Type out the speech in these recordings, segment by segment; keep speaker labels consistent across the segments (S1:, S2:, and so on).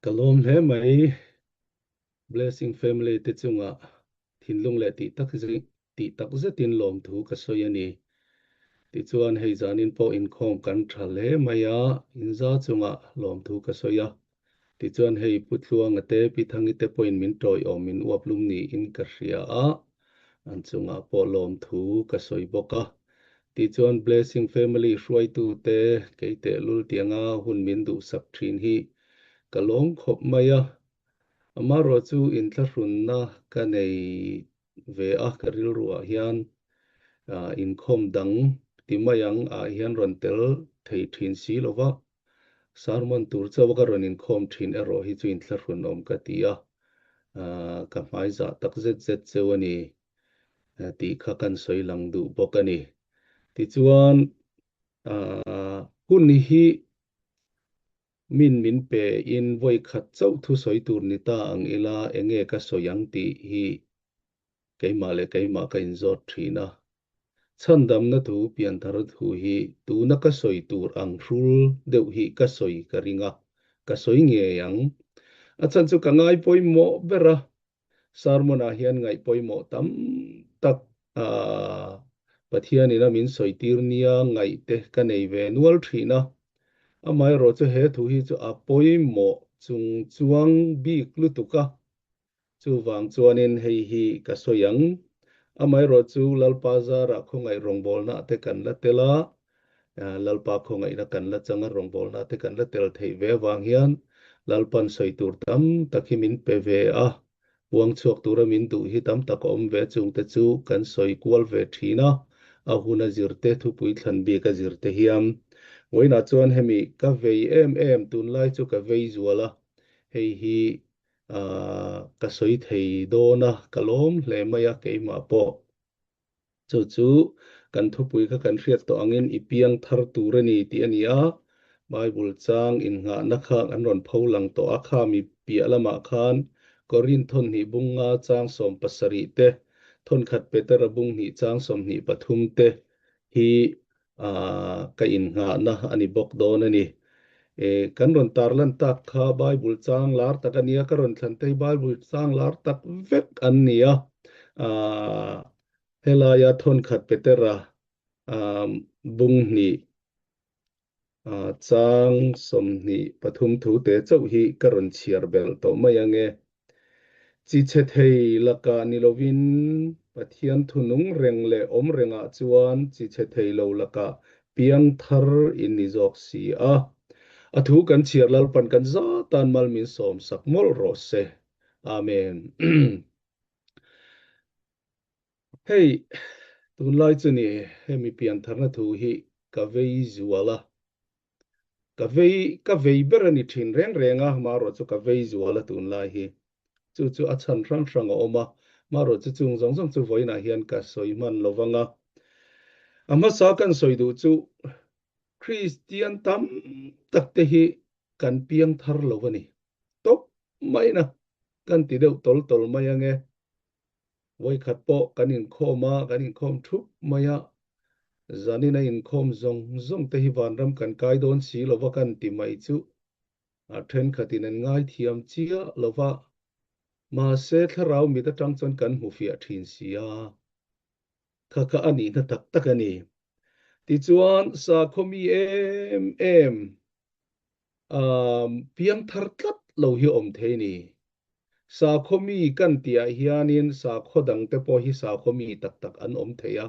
S1: Ka lawm hle mai. Blessing Family te chungah thinlung leh tih tak tih tak zetin lawmthu ka sawi a ni. Tichuan hei zanin pawh inkhawm kan tha hle mai a, inza chungah lawmthu ka sawi a. Tichuan hei Pu Tluanga te, Pi Thangi te pawhin min tawiawm min uap lum niin ka hria a, an chungah pawh lawmthu ka sawi bawk a. Tichuan Blessing Family hruaitute kei tehlul tianga hun min duhsak thin hi ka lawm khawp mai a. Amaherawh chu inthlahrunna ka nei ve a, ka rilruah hian inkhawm dang ti mai ang ah hian rawn tel thei thin si lo va, sermon tur chauh a ka rawn inkhawm thin erawh hi chu inthlahrunawm ka ti a, ka hmaizah tak zet zet cheu a ni tih kha kan sawi lang duh bawk a ni. Tichuan hun hi Min min pe in vawi khat chauh thu sawi tur ni ta ang ila enge ka sawi ang tih hi keimah leh keimah ka inzawt thin a. Chhandamna thu pianthar thu hi tuna ka sawi tur ang hrul deuh hi ka sawi ka ring a, ka sawi ngei ang. A chhan chu ka ngai pawimawh ber a, Sermon ah hian ngaih pawimawh tam tak Pathian ina min sawi tir nia ngaih te ka nei ve nual thin a. Amaherawh chu he thu hi chu a pawimawh chung chuang bik lutuk a. Chuvang chuanin hei hi ka sawi ang. Amaherawh chu Lalpa zarah khawngaih rawngbawlna te kan la tel a, Lalpa khawngaihna kan la chang a, rawngbawlna te kan la tel theih ve avang hian Lalpan sawi tur tam tak hi min pe ve a, puang chhuak tura min duh hi tam tak a awm ve chungte chu kan sawi kual ve thin a, a hun a zir te, thupui thlan bik a zir te hian. Vawiinah chuan hemi ka vei em em, tunlai chu ka vei zual a, hei hi ka sawi thei dawn a, ka lawm hle mai a keimah pawh. Chu chu kan thupui kha kan hriat tawh angin i piang thar tur a ni tih a ni a, Bible chang innghahna kha an rawn pho lang tawh a, khami piah lamah khan Korinth thawnhnih bung nga chang 17 te, thawnkhat Petera bung hnih chang 23 te hi ka innghahna a ni bawk dawn a ni. Kan rawn tarlan tak kha Bible chang lar tak a nia, ka rawn thlan te hi Bible chang lar tak vek an ni a. Helaia thawnkhat Petera bung hnih chang 23 thu te chauh hi ka rawn chhiar belh tawh mai ang e. Chi chhe thei lakah ni lovin Pathian thu nung reng leh awm rengah chuan chi chhe thei lo lakah piang thar in ni zawk si a. A thu kan chhiar Lalpan kan zatan mal min sawm sak mawlh rawh se. Amen. Hei, tunlai chu ni hemi piantharna thu hi ka vei zual a. Ka vei, ka vei ber a ni thin reng reng a, marawh chu ka vei zual a tunlai hi. Chu chu a chhan hrang hrang a awm a, marawh chu chung zawng zawng chu vawiinah hian ka sawi hman lo vang a. A hmasa kan sawi duh chu Kristian tam tak te hi kan piang thar lo a ni. Tawp maina kan ti deuh tawl tawl mai ang e. Vawikhat pawh kan inkhawm a, kan inkhawm thup mai a, zanin a inkhawm zawng zawng te hi vanram kan kai dawn si lo va kan ti mai chu a thenkhatin an ngaithiam chiah lo va, mahse thlarau mit atang chuan kan hmu fiah thin si a, kha kha a nihna tak tak a ni. Tichuan sakhaw mi em em piangthar tlat lo hi awm thei ni. Sakhaw mi kan tihah hianin sakhaw dangte pawh hi sakhaw mi tak tak an awm thei a.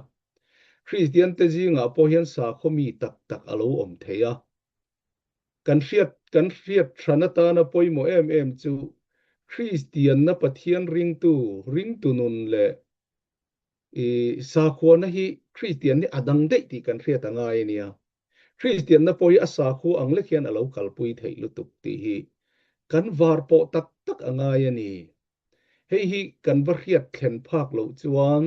S1: Kristian te zingah pawh hian sakhaw mi tak tak a lo awm thei a. Kan hriat kan hriat hran atana pawimawh em em chu Kristianna Pathian ringtu ringtu nun leh i sakhuana hi Kristian hi a dang daih tih kan hriat a ngai a nia. Kristianna pawh hi a sakhua ang lek hian a lo kalpui theih lutuk tih hi kan var pawh tak tak a ngai a ni. Hei hi kan va hriat thlen phak loh chuan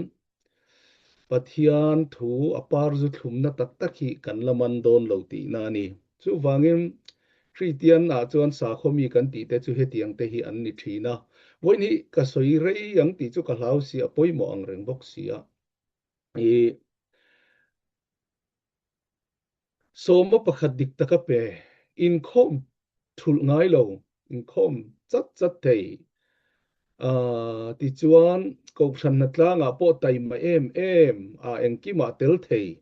S1: Pathian thu a par zu thlumna tak tak hi kan la man dawn lo tihna a ni. Chuvangin Kristian ah chuan sakhaw mi kan tih te chu hetiang te hi an ni thin a. Vawiin hi ka sawi rei ang tih chu ka hlau si a, pawimawh ang reng bawk si a. I Sawma pakhat dik taka pe, inkhawm thulh ngai lo. Inkhawm chat chat thei. Tichuan, Kohhran hnatlangah pawh taima em em a engkimah tel thei.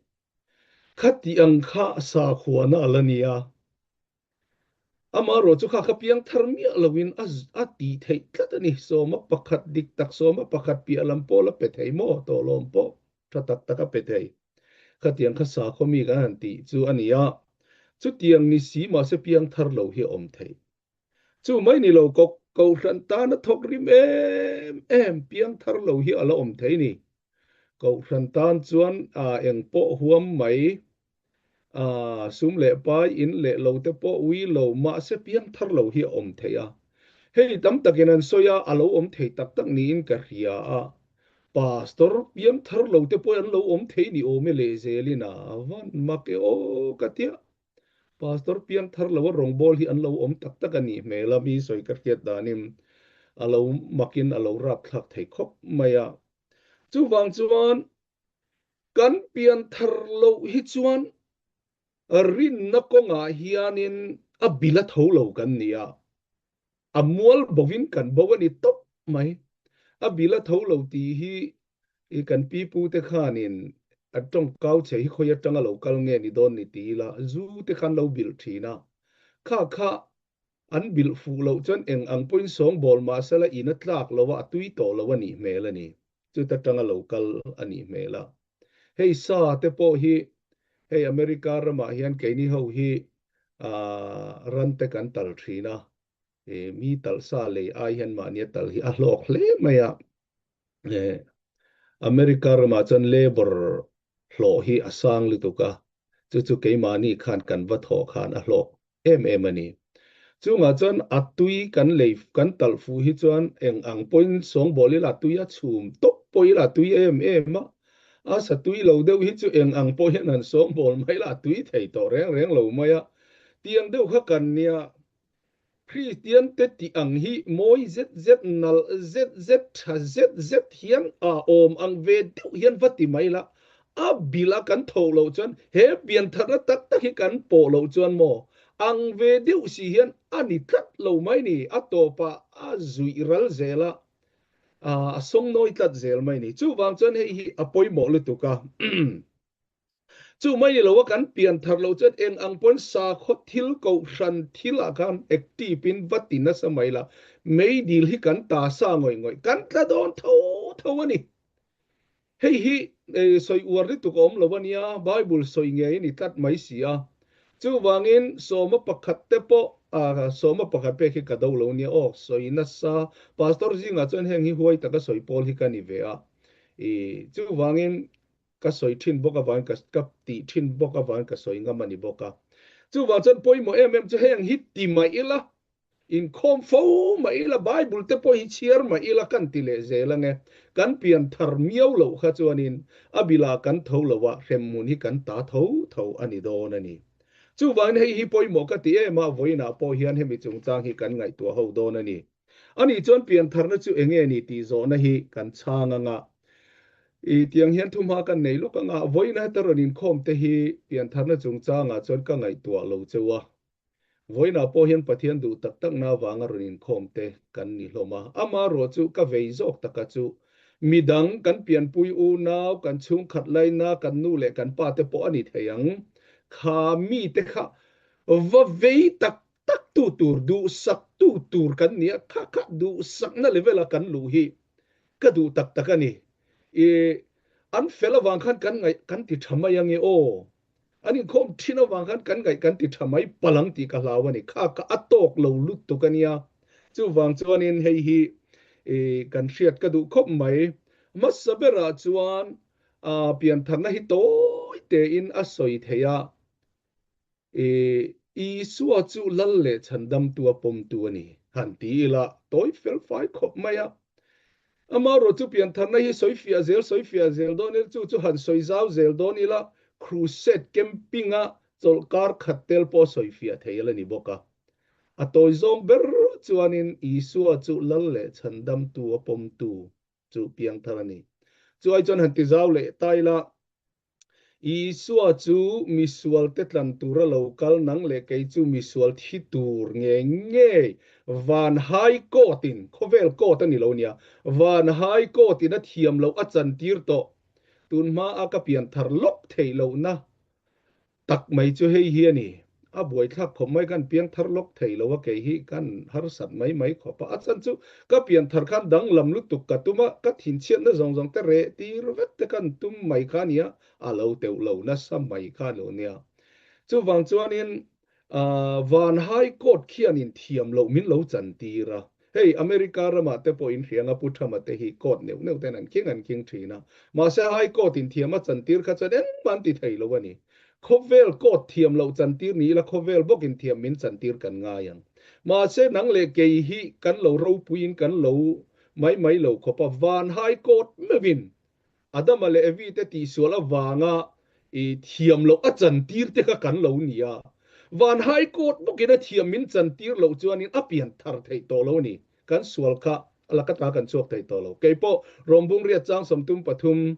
S1: Khati ang kha sakhuana a la nia. Amaherawh chu kha kha piang thar miah loin a a tih theih tlat a ni. Sawma pakhat dik tak sawma pakhat piah lam pawh la pe thei maw? Tawhlawm pawh tha tak tak a pe thei. Khatiang kha sakhaw mi kan han tih chu a ni a. Chutiang ni si mahse piang thar lo hi a awm thei. Chu mai ni lo kawk Kohhran tana thawk rim em em piang thar lo hi a la awm thei ni. Kohhran tan chuan eng pawh huam mai sum leh pai in leh lo te pawh ui lo mahse piang thar lo hi a awm thei a. Hei tam takin an sawi a, a lo awm thei tak tak niin ka hria a. Pastor piang thar lo te pawh an lo awm thei ni awm e lehzelin a van mak e aw ka tia. Pastor piang thar lo a rawngbawl hi an lo awm tak tak a nih hmel a, mi sawi ka hriat danin a lo makin a lo rapthlak thei khawp mai a. Chuvang chuan kan pian thar loh hi chuan rinna kawngah hianin a bil a tho lo kan ni a, a mual bovin kan bo a ni tawp mai. A bil a tho lo tih hi i kan pi pu te khanin an tawngkau che hi khawi atanga lo kal nge ni dawn ni ti ila zu te khan lo bilh thin a, kha kha an bilh fuh loh chuan eng ang pawhin sawngbawl mahsela in a tlak lo a, a tui tawh lo a nih hmel a ni. Chuta tanga lo kal a nih hmel a. Hei sa te pawh hi hei America ramah hian keini ho hi ran te kan tal thin a, mi talh sa lei ai hian mahnia tal hi a hlawk hle mai a. America ramah chuan labour hlawh hi a sang lutuk a, chu chu keimahni khan kan va thawh khan a hlawk em em a ni. Chungah chuan a tui kan lei kan talh fuh hi chuan eng ang pawhin sawngbawl ila tui a chhum tawp pawh ila tui em em a, a sa tui lo deuh hi chu eng ang pawh hian han sawngbawl mai ila a tui thei tawh reng reng lo mai a, tiang deuh kha kan nia. Kristian te tih ang hi mawi zet zet, nalh zet zet, tha zet zet hian a awm ang ve deuh hian va ti mai la, a bil a kan tho loh chuan he piantharna tak tak hi kan pawh loh chuan maw ang ve deuh si hian a ni tlat lo mai ni, a tawpah a zuih ral zel a, a sawngnawi tlat zel mai ni. Chuvang chuan hei hi a pawimawh lutuk a. Chu mai ni lo a kan pian thar loh chuan eng ang pawn sakhaw thil kohhran thil ah khan active in va ti nasa mai la, meidil hi kan ta sa ngawih ngawih, kan tla dawn tho tho a ni. Hei hi sawi uar lutuk a awm lo a nia, Bible sawi ngei a ni tlat mai si a. Chuvangin sawma pakhat te pawh, sawma pakhat pek hi ka do lo nia aw, sawi nasa, Pastor zingah chuan heng hi huai taka sawi pawl hi ka ni ve a. Chuvangin Ka sawi thin bawk avangin ka ka tih thin bawk avangin ka sawi ngam a ni bawk a. Chuvang chuan pawimawh em em chu heng hi ti mah ila, inkhawm fo mah ila, Bible te pawh hi chhiar mah ila kan ti leh zel ang e. Kan pian thar miau loh kha chuanin a bilah kan tho lo a, hremhmun hi kan ta tho tho a ni dawn a ni. Chuvangin hei hi pawimawh ka ti em a, vawiinah pawh hian hemi chungchang hi kan ngaihtuah ho dawn a ni. Ani chuan piantharna chu enge ni tih zawhna hi kan chhang anga i tiang hian thuhma kan nei lawk anga vawiin heta rawn inkhawm te hi piantharna chungchangah chuan ka ngaihtuah lo cheu a. Vawiinah pawh hian Pathian duh tak takna avanga rawn inkhawm te kan ni hlawm a. Amaherawh chu ka vei zawk taka chu midang kan pianpui unau, kan chhungkhat laina, kan nu leh kan pa te pawh a ni thei ang. Kha mite kha va vei tak tak tu tur, duhsak tu tur kan ni a, kha kha duhsakna level a kan luh hi ka duh tak tak a ni. I an fel avang khan kan ngaih kan ti tha mai ange aw, an inkhawm thin avang khan kan ngaih kan ti tha mai palh ang tih ka hlau a ni. Kha kha a tawk lo lutuk a nia. Chuvang chuanin hei hi i kan hriat ka duh khawp mai. Hmasa berah chuan piantharna hi tawi tein a sawi theih a, I Isua chu lal leh chhandamtu a pawmtu a ni, han ti ila, tawi fel fai khawp mai a. Amaherawh chu piantharna hi sawi fiah zel sawi fiah zel dawn ila, chu chu han sawi zau zel dawn ila, crusade camping-a chawlhkar khat tel pawh sawi fiah thei ila ni bawk a. A tawi zawng ber chuanin Isua chu lal leh chhandamtu a pawmtu chu piangthar a ni. Chu ai chuan han ti zau leh ta ila. Isua chu misualte tlan tura lo kal nang leh kei chu misual thi tur ngei ngei van High Court in, khawvel court a ni lo nia, van High Court in a thiam loh a chantir tawh. Tun hma a ka pian thar lawk theih lohna Tak mai chu hei hi a ni. A buaithlak khawp mai kan piang thar lawk thei lo a, kei hi kan harsat mai mai khawp a. A chhan chu ka pian thar khan danglam lutuk ka tum a, ka thinchhiatna zawng zawng te reh tir vek te kan tum mai kha a nia, a lo teuh lo nasa mai kha a lo nia. Chuvang chuanin Van High Court khianin thiam loh min lo chantir a. Hei America ramah te pawh in hriang a Pu Trump-a te hi court neuh neuh ten an khing an khing thin a. Mahse High Court in thiam a chantir kha chuan engmah an ti thei lo a ni. Khawvel court thiam loh chantir ni ila khawvel bawkin thiam min chantir kan ngai ang. Mahse nang leh kei hi kan lo ropuiin kan lo mai mai lo khawp a, van High Court meuhin Adama leh Evi te tihsual avanga i thiam loh a chantir te kha kan lo ni a. Van High Court bawkin a thiam min chantir loh chuanin a pian thar theih tawh lo a ni. Kan sual kha a laka ta kan chhuak thei tawh lo. Kei pawh Rawmbung riat chang 33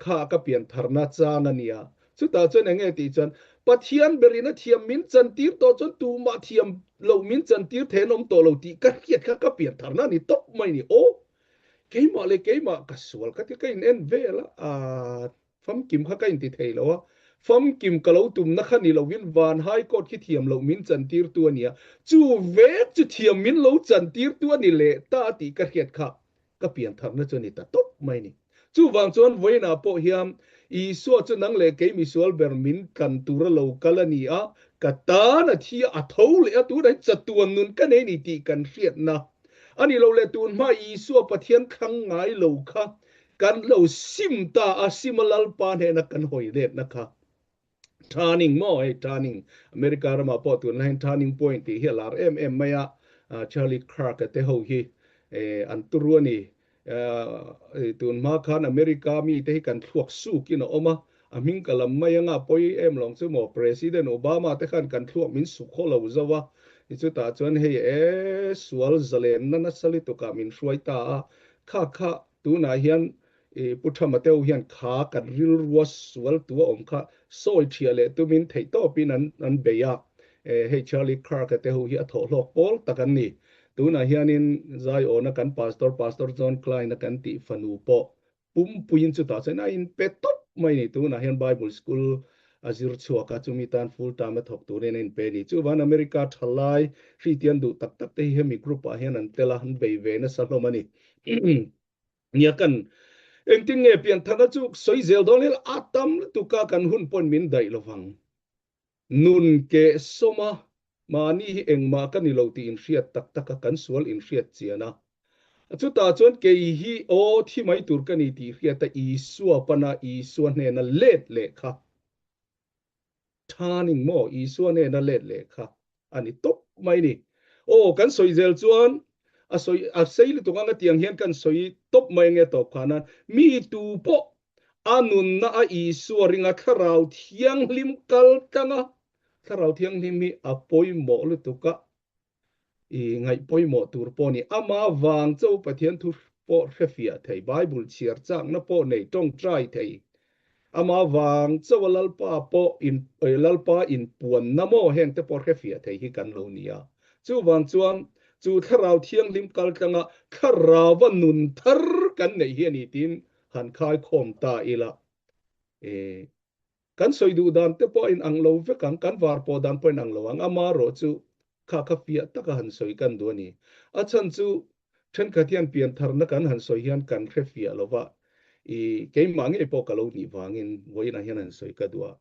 S1: kha ka pian tharna chang a nia. Chutah chuan eng nge tih chuan Pathian berin a thiam min chantir tawh chuan tumah thiam loh min chantir thei an awm tawh lo tih ka hriat kha ka pian tharna a ni tawp mai a ni. Aw! Keimah leh keimah ka sual ka ti ka in en vel a, aah famkim kha ka inti thei lo a, famkim ka lo tumna kha ni lovin van High Court khi thiam loh min chantirtu a nia, chu vek chu thiam min lo chantirtu a ni leh ta tih ka hriat kha ka piantharna chu a ni ta tawp mai a ni. Chuvang chuan vawiinah pawh hian Isua chu nang leh kei misual ber min tlan tura lo kal a ni a, ka tan a thi a, a tho leh a, tunah hian chatuan nun ka nei a ni tih kan hriatna A nih loh leh tun hma Isua Pathian thlang ngai lo kha kan lo sim ta a, sim a Lalpa hnena kan hawi letna kha. Turning maw hei turning America ramah pawh tunlai hian turning point tih hi a lar em em mai a, Charlie Kirk a te ho hi an turu a ni. Tun hma khan America mite hi kan thluak sukin a awm a, a hming ka lam mai anga pawi em lawng chu maw President Obama te khan kan thluak min suk haw lo zo a, chutah chuan hei e sual zalenna nasa lutukah min hruai ta a, kha kha tunah hian I Pu Tha Mateu hian kha kan rilrua sual tu a awm kha sawi thiah leh tumin theihtawpin an an bei a. Hei Charlie Kirk a te ho hi a thawhhlawk pawl tak an ni. Tunah hianin Zaiawna kan Pastor, Pastor John Klein a kan tih fanu pawh pumpuiin chutah chuan a inpe tawp mai a ni. Tunah hian Bible School a zir chhuak a, chumi tan full time a thawk turin a inpe a ni. Chuvan America thalai hriatian duh tak tak te hi hemi group ah hian an tel a, an bei ve nasa hlawm a ni. Nia kan engtin nge pianthana chu sawi zel dawn ila a tam lutuk a kan hun pawn min daih lovang. Nun keh sawm a mahni hi engmah ka ni lo tih inhriat tak tak a kan sual inhriat chian a. Chutah chuan kei hi aw thi mai tur ka ni tih hriat a Isua pana Isua hnena let leh kha Turning maw Isua nena let leh kha a ni tawp mai ni. Aw kan sawi zel chuan a sawi a sei lutuk anga tiang hian kan sawi tawp mai ange tawp kha nan mi tu pawh a nunna a Isua ringa thlarau thianghlim kal tlanga thlarau thianghlim hi a pawimawh lutuk a I ngaih pawimawh tur pawh ni. Ama vang cho Pathian thu pawh hrefiah thei, Bible chhiar chakna pawh nei tawngtai thei. Ama vang cho a Lalpa pawh in Lalpa inpuanna maw heng te pawh hrefiah thei hi kan lo ni a. Chuvang chuan chu Thlarau Thianghlim kaltlanga Thlarauva nun thar kan neih hi a ni tiin han khaikhawm ta ila. I Kan sawi duh dan te pawh a inang lo vek ang, kan var pawh dan pawh a inang lo ang, amarawh chu kha kha fiah taka han sawi kan duh a ni. A chhan chu thenkhat hian piantharna kan han sawi hian kan hre fiah lo va, i keimah ngei pawh ka lo nih vangin vawiinah hian han sawi ka duh a.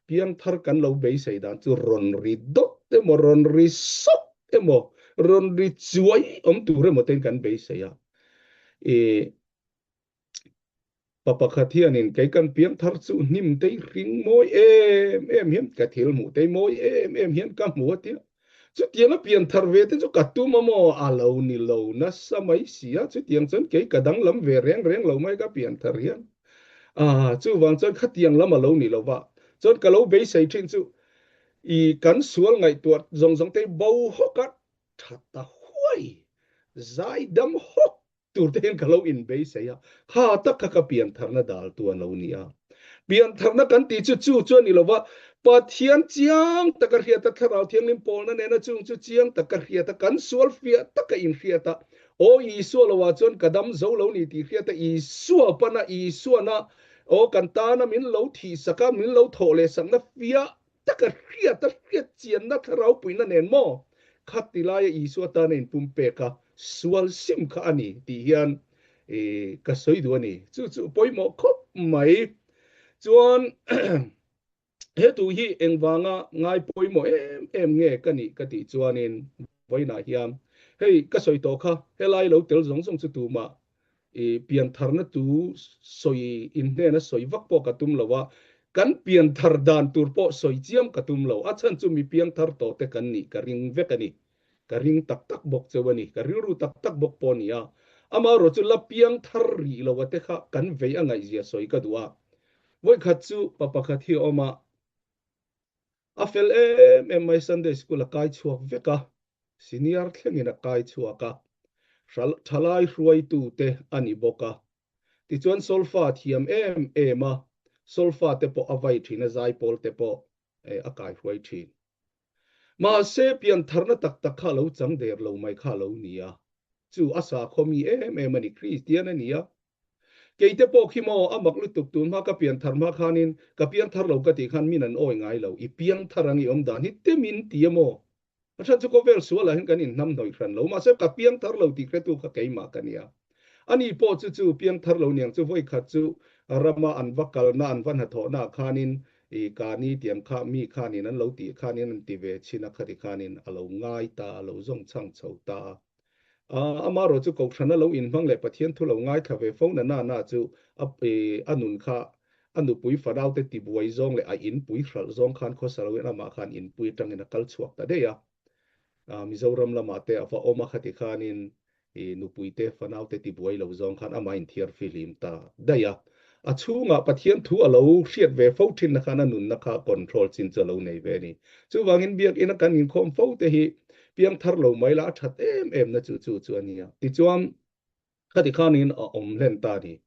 S1: Piangthar kan lo beisei dan chu rawn ri dawt emaw, rawn ri sawk emaw, rawn ri chuai awm tur emaw tein kan beisei a. I Pa pakhat hianin kei kan piang thar chu hnim tei hring mawi em em hian ka thil hmuh tei mawi em em hian ka hmu a tia. Chutiang a pian thar ve te chu ka tum a maw? A lo ni lo nasa mai si a, chutiang chuan kei ka danglam ve reng reng lo mai ka pian thar hian. Ah, chuvang chuan khatiang lam a lo ni lo va. Chuan ka lo beisei thin chu i kan sual ngaihtuah zawng zawng te bo hawk a tha ta huai, zaidam hawk Tur te hian ka lo inbeisei a, kha tak kha ka piantharna dal tu a lo ni a. Piantharna kan tih chu chu chu a ni lova, Pathian chiang taka hriata Thlarau Thianghlim pawlna nena chung chu chiang taka hriata kan sual fiah taka inhriat a, Aw Isua loah chuan ka dam zo lo ni tih hriata Isua pana Isuana aw kan tana min lo thihsak a, min lo thawh leh sakna fiah taka hriata hriat chianna Thlarau puihna nen maw khati laia Isua tana inpumpek a sual sim kha a ni tih hian ka sawi duh a ni. Chu chu pawimawh khawp mai. Chuan he thu hi engvanga ngai pawimawh em em nge ka nih ka tih chuanin vawiinah hian hei ka sawi tawh kha helai lo tel zawng zawng chu tumah i piantharna tu sawi inhnena sawi vak pawh ka tum lo a, kan pianthar dan tur pawh sawi chiam ka tum lo. A chhan chu mi piangthar tawh te kan nih ka ring vek a ni. Ka ring tak tak bawk cheu a ni, ka rilru tak tak bawk pawh a ni a. Amaherawh chu la piang thar rih lo a te kha kan vei a ngaihzia sawi ka duh a. Vawikhat chu pa pakhat hi a awm a, a fel em em mai Sunday School a kai chhuak vek a, senior thlengin a kai chhuak a, thalai hruaitu te a ni bawk a. Tichuan solfa thiam em em a, solfa te pawh a vai thin a, zaipawl te pawh a kai hruai thin. Mahse, piantharna tak tak kha a lo chang der lo mai kha a lo ni a. Chu a sakhaw mi em em a ni, Kristian a ni a. Keite pawh khi maw, a mak lutuk tun hma ka pianthar hma khanin ka piangthar lo ka tih khan min an awi ngai lo, i piangthar ang i awm dan hi temin ti a maw? A chhan chu khawvel sualah hian kan inhnam hnawih hran lo, mahse ka piangthar lo tih hretu kha keimah ka nia. Ani pawh chu chu piangthar lo niang chu vawikhat chu rama an va kalna an va hnathawhna ah khanin i kani tiang kha mi khanin an lo tih khanin an ti ve chin a khati khanin a lo ngai ta a lo zawng chhang chho ta a. Amaherawh chu Kohhran a lo inhmang leh Pathian thu lo ngaithla ve fo na na na chu a a nun kha a nupui fanaute tibuai zawng leh a inpui hralh zawng khan khawsa loin amah khan inpui atangin a kal chhuak ta daih a. Mizoram lamah te a va awm a khati khanin i nupuite fanaute tibuai lo zawng khan amah inthiar fihlim ta daih a. A chhungah Pathian thu a lo hriat ve fo thinna khan a nunna kha control chin chu a lo nei ve a ni. Chuvangin biakina kan inkhawm fo te hi piangthar lo mai la a that em em na chu chu chu a nia. Tichuan khati khanin a awm hlen ta a ni.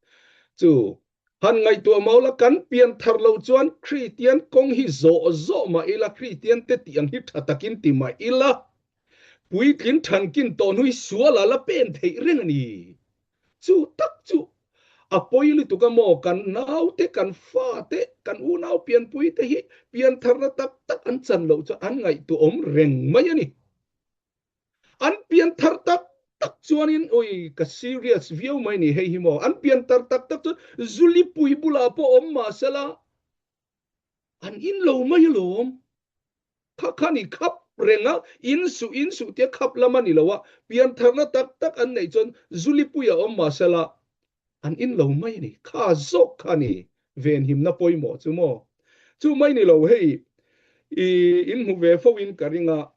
S1: Chu han ngaihtuah mau la kan pianthar lo chuan Kristian kawng hi zawh zawh mah ila Kristian te tih ang hi tha takin ti mah ila puitling thankin tawh hnu hi sual a la pen theih reng a ni. Chu tak chu a pawi lutuk a maw? Kan naute, kan fate, kan unau pianpui te hi piantharna tak tak an chan loh chuan an ngaihtuahawm reng mai a ni. An pianthar tak tak chuanin, ui ka serious viau mai ni hei hi maw, an pianthar tak tak chuan Zulipui bulah pawh awm mahsela an in lo mai alawm. Kha khan i khap reng a, in suh in suh tia khap lam a ni lo a, piantharna tak tak an neih chuan Zulipui a awm mahsela an in lo mai a ni. Kha zawk kha a ni venhimna pawimawh chu maw? Chu mai ni lo hei i in hmu ve fo in ka ring a,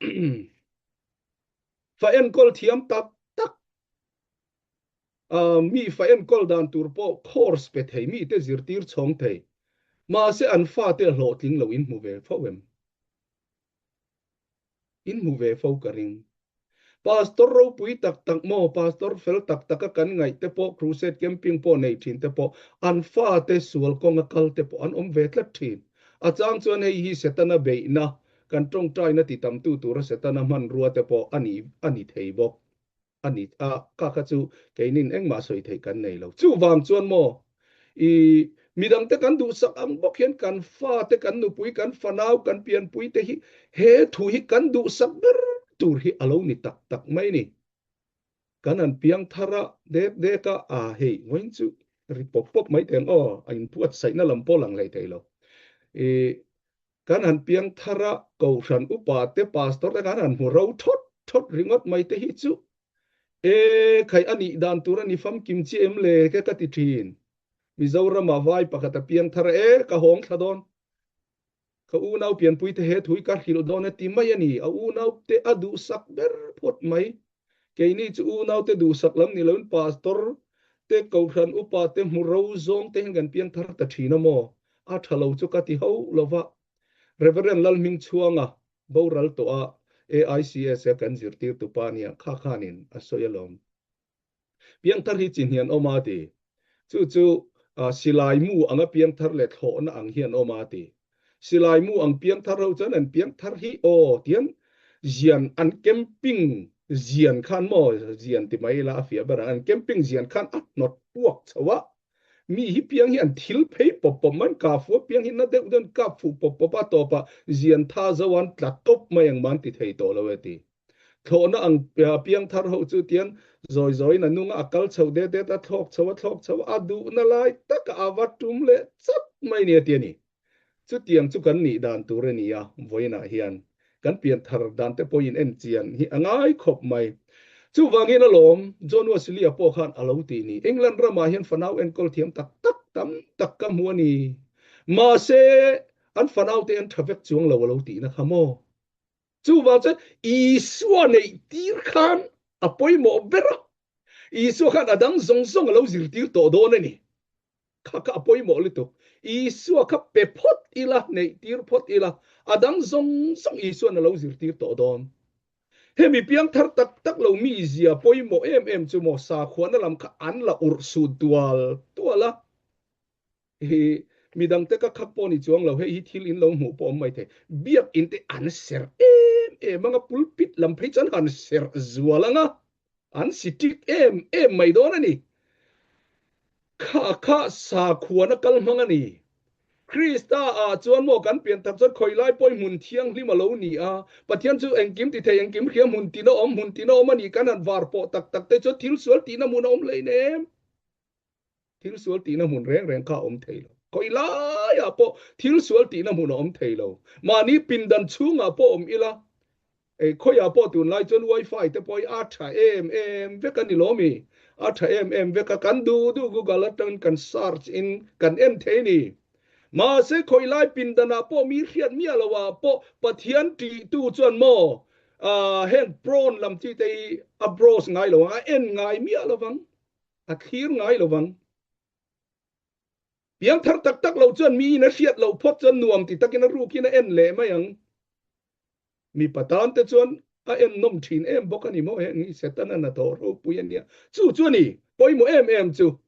S1: fa enkawl thiam tak tak mi fa enkawl dan tur pawh course pe thei, mite zirtir chhawng thei, mahse an fate a hlawhtling lo in hmu ve fo em? In hmu ve fo ka ring. Pastor ropui tak tak maw, pastor fel tak taka kan ngaih te pawh, crusade camping pawh nei thin te pawh, an fate sual kawnga kal te pawh an awm ve tlat thin. A chang chuan hei hi Setana beihna, kan tawngtaina ti tamtu tura Setana hmanrua te pawh a ni a ni thei bawk. a ni a, ka kha chu keinin engmah sawi theih kan nei lo. Chuvang chuan maw, i midangte kan duhsak ang bawk hian kan fate, kan nupui, kan fanau, kan pianpui te hi he thu hi kan duhsak ber tur hi a lo ni tak tak mai ni. Kan han piang thar a, dek dek a, a hei vawiin chu ri pawp pawp mai teh ang aw, a inbuatsaihna lam pawh lang hlei thei lo. I Kan han piang thar a, Kohhran upa te, Pastor te kan han hmu ro thawt thawt ringawt mai te hi chu e khai a nih dan tur a ni famkim chi em le ke ka ti thin. Mizoramah vai pakhat a piang thar a, e ka hawng thla dawn, ka unau pianpui te he thui ka hrilh dawn a ti mai a ni, a unau te a duhsak ber phawt mai. Keini chu unau te duhsak lam ni loin Pastor te, Kohhran upa te hmu ro zawng te hian kan piang thar ta thin a maw? A tha lo chu ka ti ho lo va. Reverend Lalhmingchhuanga boral tawh a AICS a kan zirtirtu pa nia kha khanin a sawi alawm. Piangthar hi chi hnian awm a ti. Chu chu Silai mu anga piangthar leh thlawhna ang hi an awm a ti. Silai mu ang piangthar ho chuan an piangthar hi aw tian zian an camping zian khan maw zian ti mai ila a fiah ber ang an camping zian khan a hnawt puak chho a mi hi piang hi an thil phei pawp pawp mai an kah fuh a piang hi na deuh deuh an kap fuh pawp pawp a tawpah zian tha zo an tla tawp mai ang man ti thei tawh lo e ti. Thlawhna ang piangthar ho chu tian zawi zawiin a nung a, a kal chho det det a, thlawk chho a, thlawk chho a, a duhna lai taka a va tum leh chat mai nia ti a ni. Chutiang chu kan nih dan tur a ni a, vawiinah hian kan pianthar dan te pawhin en chian hi a ngai khawp mai. Chuvangin alawm John Wesley-a pawh khan a lo tih ni. England ramah hian fanau enkawl thiam tak tak tam tak ka hmu a ni. Mahse, an fanaute an tha vek chuang lo a lo tihna kha maw? Chuvang chuan Isua neih tir khan a pawimawh ber a, Isua khan a dang zawng zawng a lo zirtir tawh dawn a ni. Kha kha a pawimawh lutuk. Isua kha pe phawt ila, neih tir phawt ila, a dang zawng zawng Isua'n a lo zirtir tawh dawn. Hemi piangthar tak tak lo mizia pawimawh em em chu maw sakhuana lam kha an la urh sut tual tual a. Hi midangte ka khak pawh ni chuang lo, hei hi thil in lo hmuh pawh awm mai thei. Biak in te an serh em em anga pulpit lam phei chuan han serh zual anga an si tik em em mai dawn a ni. Kha kha sakhuana kal hmang a ni. Krista ah chuan maw kan pian tak chuan khawi lai pawhin hmun thianghlim a lo ni a, Pathian chu engkim ti thei, engkim hria hmun tina awm, hmun tina awm a ni kan han var pawh tak tak te chuan thil sual tihna hmun a awm hleinem. Thil sual tihna hmun reng reng kha a awm thei lo. Khawi laiah pawh thil sual tihna hmun a awm thei lo. Mahni pindan chhungah pawh awm ila, ei khawiah pawh tunlai chuan wifi te pawh hi a tha em em vek a ni lo mi? A tha em em vek a, kan duh duh Google atangin kan search in kan en thei ni. Mahse khawi lai pindanah pawh mi hriat miah loah pawh Pathian tihtu chuan maw heng prawn lam chi te hi a browse ngai lo ang, a en ngai miah lovang. A thlir ngai lo vang. Piangthar tak tak lo chuan miin a hriat loh phawt chuan nuam ti takin a rukin a en leh mai ang. Mipa tan te chuan a en nawm thin em bawk a ni maw heng hi Setana hnathawh ropui a nia. Chu chu a ni pawimawh em em chu.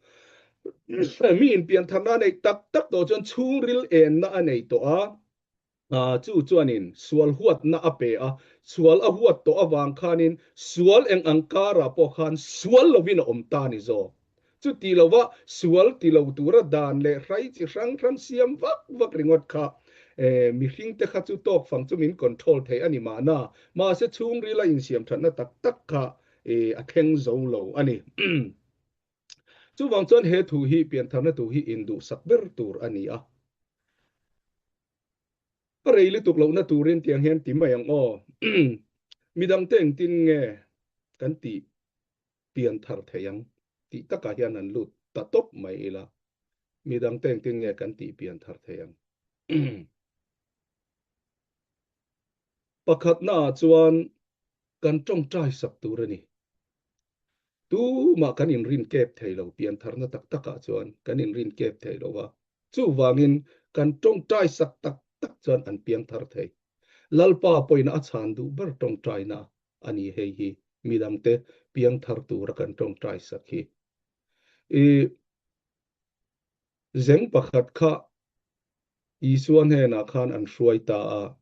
S1: Miin piantharna a neih tak tak tawh chuan chhungril enna a nei tawh a. Chu chuanin sual huatna a pe a, sual a huat tawh avang khanin sual eng ang karah pawh khan sual lovin a awm ta a ni zawk. Chuti lova sual ti lo tura dan leh hrai chi hrang hrang siam vak vak ringawt kha mihringte kha chu tawk fang chu min control thei a ni mahna, mahse chhungrila insiam thatna tak tak kha a thleng zo lo a ni. Chuvang chuan he thu hi piantharna thu hi induhsak ber tur a ni a. A rei lutuk lohna turin tiang hian ti mai ang aw. Midangte engtin nge kan tih pian thar thei ang tih takah hian an lut ta tawp mai ila. Midangte engtin nge kan tih pian thar thei ang. Pakhatnaah chuan kan tawngtai sak tur a ni. Tumah kan inrin kep thei lo, piantharna tak takah chuan kan inrin kep thei lo va. Chuvangin kan tawngtai sak tak tak chuan an piangthar thei. Lalpa pawhin a chhan duh ber tawngtaina a ni hei hi, midangte piangthar tura kan tawngtai sak hi. I zeng pakhat kha Isua hnenah khan an hruai ta a,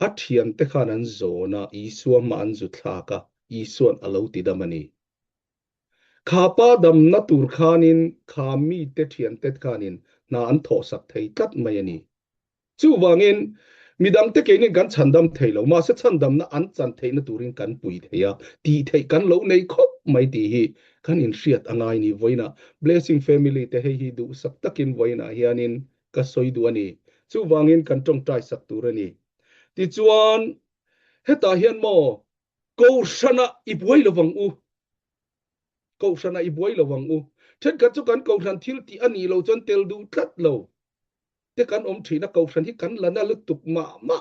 S1: a thiante khan an zawn a, Isua hma an zu thlak a, Isua'n a lo ti dam a ni. Kha pa damna tur khanin kha mite thiante khanin hna an thawhsak thei tlat mai a ni. Chuvangin, midangte keinin kan chhandam thei lo, mahse chhandamna an chan theihna turin kan pui thei a, tih theih kan lo nei khawp mai tih hi kan inhriat a ngai ni. Vawiinah Blessing Family te hei hi duhsak takin vawiinah hianin ka sawi duh a ni. Chuvangin kan tawngtai sak tur a ni. Tichuan, hetah hian maw Kohhranah i buai lo vang u. Kohhranah i buai lo vang u. Thenkhat chu kan kohhran thil tih a nih loh chuan tel duh tlat lo te kan awm thin a, kohhran hi kan la na lutuk mah mah.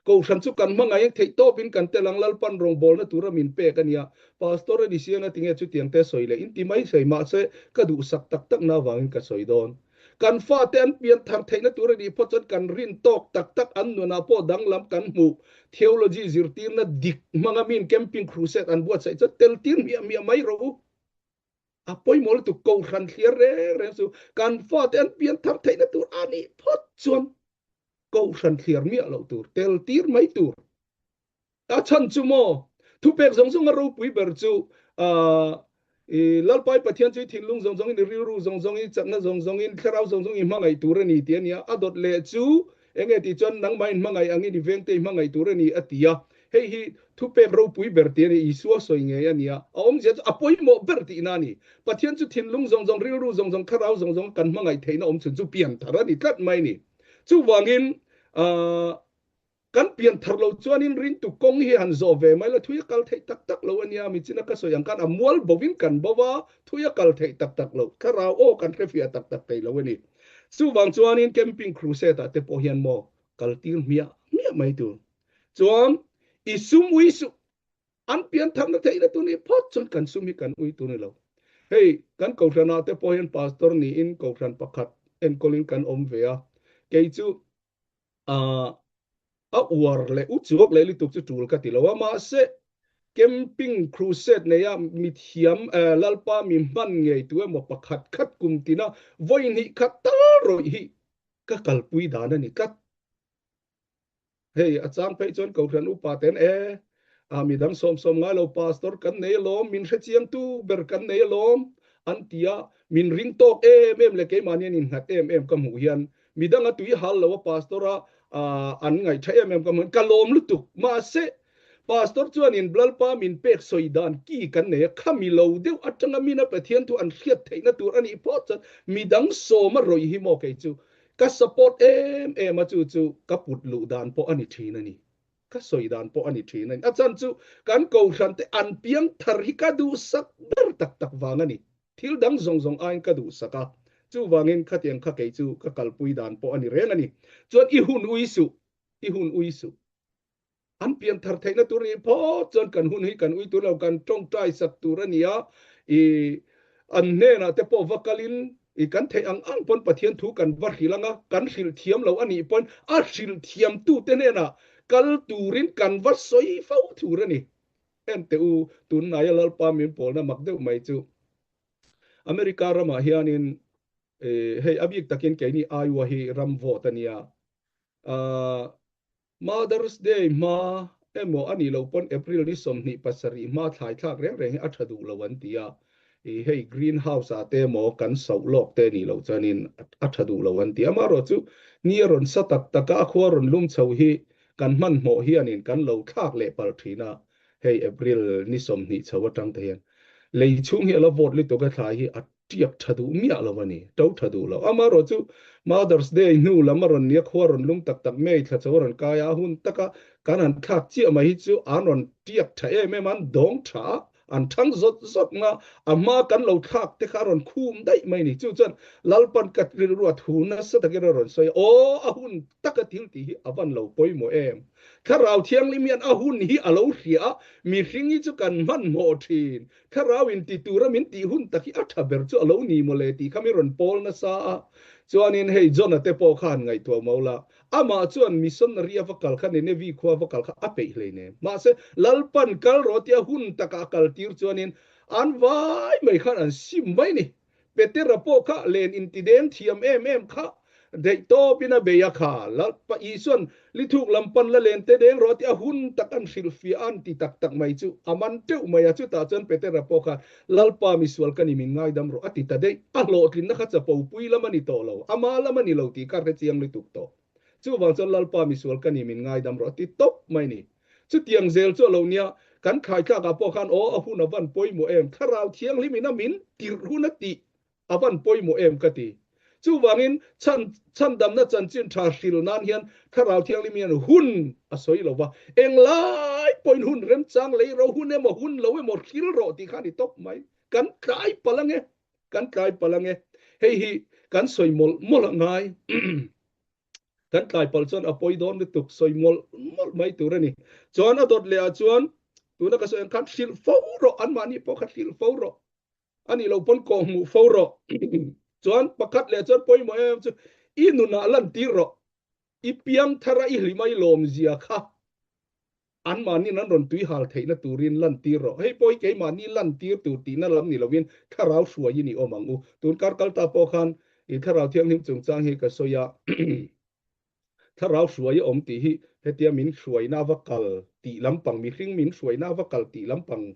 S1: Kohhran chu kan hmangaih theih tawpin kan tel ang, Lalpan rawngbawlna tura min pek a nia. Pastor a ni siang a tinge chutiang te sawi leh in ti mai sawi mahse ka duhsak tak tak na avangin ka sawi dawn. Kan fate an pian thar theihna tur a nih phawt chuan kan rin tawk tak tak an nunah pawh danglam kan hmuh. Theology zirtirna dik hmanga min camping crusade an buatsaih chuan tel tir hmiah hmiah mai rawh u. A pawimawh lutuk kohhran thliar reng reng chu kan fate an pian thar theihna tur a nih phawt chuan kohhran thliar miah loh tur, tel tir mai tur. A chhan chu maw, thupek zawng zawnga ropui ber chu i Lalpai Pathian chu i thinlung zawng zawngin, i rilru zawng zawngin, i chakna zawng zawngin, thlarau zawng zawngin i hmangaih tur a ni tih a ni a. A dawt leh chu enge tih chuan nangmah in hmangaih angin i vengte i hmangaih tur a ni a ti a. Hei hi thupek ropui ber tih a ni, Isua sawi ngei a ni a. A awmzia chu a pawimawh ber tihna a ni. Pathian chu thinlung zawng zawng, rilru zawng zawng, thlarau zawng zawng kan hmangaih theihna awm chhun chu pianthar a ni tlat mai a ni. Chuvangin, Kan pian thar lo chuanin rintu kawng hi han zawh ve mai la, thui a kal theih tak tak lo a nia, michina ka sawi ang khan a mual bovin kan bo va, thui a kal theih tak tak lo, thlarau aw kan hrefiah tak tak thei lo a ni. Chuvang chuanin camping crusade ah te pawh hian maw kal tir hmiah hmiah mai tur chuan i sum ui suh, an pian tharna theihna tur nih phawt chuan kan sum hi kan ui tur ni lo. Hei kan kohhran ah te pawh hian pastor niin kohhran pakhat enkawlin kan awm ve a, kei chu a uar leh u chuak leh lutuk chu tul ka ti lo a, mahse camping crusade neia mithiam Lalpa mi hman ngei tu emaw pakhat khat kum tina vawi hnih khat tal rawih hi ka kalpui dan a ni tlat. Hei a chang phei chuan Kohhran upa ten e a midang sawm sawm ngai lo pastor kan nei alawm, min hrechiangtu ber kan nei alawm an ti a, min ring tawk em em leh keimahni an innghat em em ka hmuh hian midanga tui hal lo a pastor a an ngaihtha em em ka hmuh hian ka lawm lutuk. Mahse pastor chuanin Lalpa min pek sawi dan ki kan nei a, khami lo deuh atanga mina Pathian thu an hriat theihna tur a nih phawt chuan midang sawm a rawih hi maw kei chu ka support em em a chu chu ka put luh dan pawh a ni thin a ni. Ka sawi dan pawh a ni thin a ni. A chan chu kan kohhran te an piang thar hi ka duhsak ber tak tak vang a ni. Thil dang zawng zawng aiin ka duhsak a. Chuvangin khatiang kha kei chu ka kalpui dan pawh a ni reng a ni. Chuan i hun ui suh, i hun ui suh. An pian thar theihna tur nih phawt chuan kan hun hi kan ui tur lo, kan tawngtai sak tur a ni a. I an hnenah te pawh va kalin I kan theih ang ang pawn Pathian thu kan va hrilh ang a, kan hrilh thiam lo a nih pawn a hrilh thiamtute hnenah kal turin kan va sawi fo thur a ni. Enteh u, tunhnaia Lalpa min pawlna mak deuh mai chu America ramah hianin hei a bik takin keini Iowa hi ram vawt a nia, Mother's Day hma emaw a nih loh pawn April ni 27 hma thlai thlak reng reng hi a tha duh lo an ti a, i hei green house ah te emaw kan soh lawk te nih loh chuanin a tha duh lo an ti a. Amaherawh chu ni a rawn sa tak tak a, a khua rawn lum chho hi kan hmanhmawh hianin kan lo thlak leh palh thin a, hei April ni 20 chho atang te hian lei chhung hi a la vawt lutuk a thlai hi a tiak tha duh miah lo a ni, to tha duh lo. Amaherawh chu Mother's Day hnu lam a rawn nia, khua rawn lum tak tak May thla cho a rawn kai a, a hun taka kan han thlak chiah mai hi chu an rawn tiak tha em em a, an dawng tha a, an thang zawt zawt nga, a hma kan lo thlak te kha a rawn khum daih mai a ni. Chu chuan Lalpan ka rilru a thu nasa takin a rawn sawi a, aw a hun taka thil tih hi a van lo pawimawh em. Thlarau Thianghlim hian a hun hi a lo hria a, mihring hi chu kan hmanhmawh thin. Thlarau in ti tura min tih hun tak hi a tha ber chu a lo ni maw le tih kha mi rawn pawl nasa a. Chuanin hei John-a te pawh khan ngaihtuah mo la, amah chuan missionary a va kal kha Nineveh khua va kal kha a peih hleinem. Mahse, Lalpan kal rawh tia hun takah a kal tir chuanin an vai mai khan an sim mai ni. Petera pawh kha len intideng thiam em em kha daih tawpin a bei a kha. Lalpa Isuan lithuk lam pan la len te deng rawh tih a hun tak an hrilhfiah a an ti tak tak mai chu a man teuh mai a. Chutah chuan Petera pawh khan Lalpa misual ka ni min ngaidam rawh a ti ta daih. A hlawhtlinna kha chapo pui lam a ni tawh lo, ama lam a ni lo tih kha hrechiang lutuk tawh. Chuvang chuan Lalpa misual ka ni min ngaidam rawh a ti tawp mai ni. Chutiang zel chu a lo nia, kan thlaitlakah pawh khan aw a hun a van pawimawh em, Thlarau Thianghlim in a min tirh hun a tih a van pawimawh em ka ti. Chuvangin chhan chhandamna chanchin tha hril nan hian Thlarau Thianghlim hian hun a sawi lo va, englai pawhin hun remchang lei ro hun emaw hun lo emaw hril rawh tih kha a ni tawp mai. Kan tlai palh ange, kan tlai palh ange. Hei hi kan sawi mawlh mawlh a ngai. Kan tlai palh chuan a pawi dawn lutuk sawi mawlh mawlh mai tur a ni. Chuan a dawt leh ah chuan tuna ka sawi ang khan hrilh fo rawh, anmahni pawh kha hrilh fo rawh. A nih loh pawn kawh hmuh fo rawh. Chuan pakhat leh chuan pawimawh em chu i nunah lantir rawh. I piang thar a i hlim a i lawm zia kha. Anmahniin an rawn tuihal theihna turin lantir rawh. Hei pawh hi keimahni lantir tur tihna lam ni lovin thlarau hruaiin i awm ang u. Tun kar kal ta pawh khan i thlarau thianghlim chungchang hi ka sawi a, thlarau hruai a awm tih hi hetia min hruaina va kal tih lampang, mihring min hruaina va kal tih lampang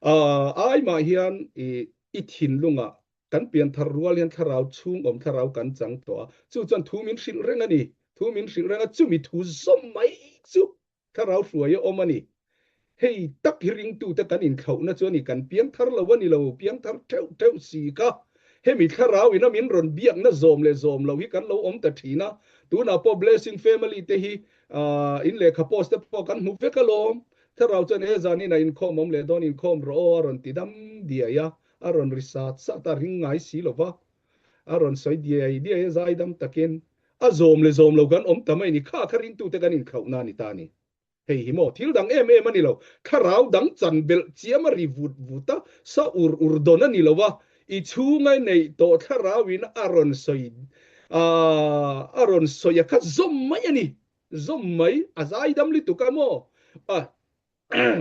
S1: ai mah hian i thinlungah Kan pianthar rual hian thlarau chhung awm thlarau kan chang tawh a, chu chuan thu min hrilh reng a ni. Thu min hrilh reng a, chumi thu zawm mai chu thlarau hruai a awm a ni. Hei tak hi ringtute kan inthlauhna chu a ni, kan piangthar lo a ni lo, piangthar theuh theuh si kha. Hemi thlarau ina min rawn biakna zawm leh zawm lo hi kan lo awm ta thin a, tunah pawh Blessing Family te hi in lehkha post te pawh kan hmu vek alawm. Thlarau chuan he zanin a inkhawm awm leh dawn inkhawm rawh aw a rawn ti dam diai a. A rawn ri sat sat a, ring ngai si lo va, a rawn sawi diai diai a, zaidam takin a zawm leh zawm lo kan awm ta mai ni, kha kha ringtute kan inkhlauhna a ni ta a ni. Hei hi maw thil dang em em a ni lo, thlarau dang chan belh chiam a ri vut vut a, sa ur ur dawn a ni lo a, i chhunga neih tawh thlarauin a rawn sawi a rawn sawi a kha zawm mai a ni, zawm mai, a zaidam lutuk a maw, a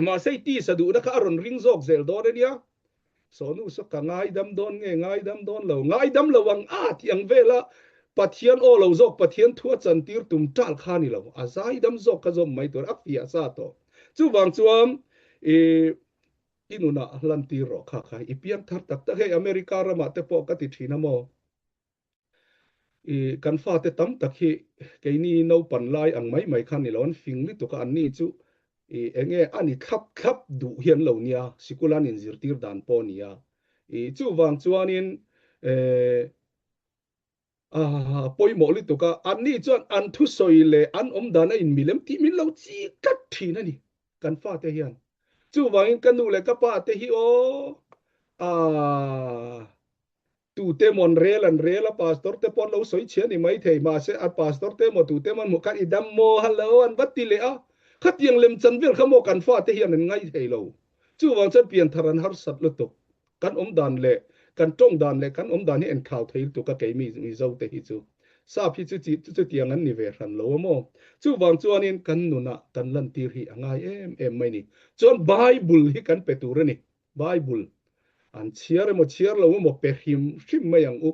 S1: Mahse i tisa duhna kha a rawn ring zawk zel dawn a nia. Sawnu saw ka ngaidam dawn nge ngaidam dawn lo, ngaidam lo ang a tih ang vela Pathian aw lo zawk Pathian thu a chantir tum tal kha a ni lo, a zaidam zawk kha zawm mai tur a fiah sa tawh. Chuvang chuan i i nunah hlantir rawh kha kha i piang thar tak tak hei America ramah te pawh ka ti thin a maw. I kan fate tam tak hi keini naupan lai ang mai mai khan ni lo, an fing lutuk a, anni chu i enge a ni thlap thlap duh hi an lo nia, sikul an inzirtir dan pawh a ni a. I chuvang chuanin a pawimawh lutuk a, anni chuan an thusawi leh an awmdan a inmilem tih min lo chik tlat thin a ni kan fate hian. Chuvangin ka nu leh ka pa te hi aw a Tute maw an rel an rel a, pastor te pawh an lo sawi chhia ni maithei, mahse a pastor te maw tute maw an hmuh khan i dam maw hello an va ti leh a, khatiang lemchan vel kha maw kan fate hian an ngaih thei lo. Chuvang chuan pianthar an harsat lutuk. Kan awm dan leh kan tawng dan leh kan awm dan hi enthlau thei lutuk a keimi Mizo te hi chu. Sap hi chu chi chutiang an ni ve hran lo a maw. Chuvang chuanin kan nunah kan lantir hi a ngai em em mai ni. Chuan Bible hi kan pe tur a ni. Bible an chhiar emaw chhiar lo emaw pe hrim hrim mai ang u.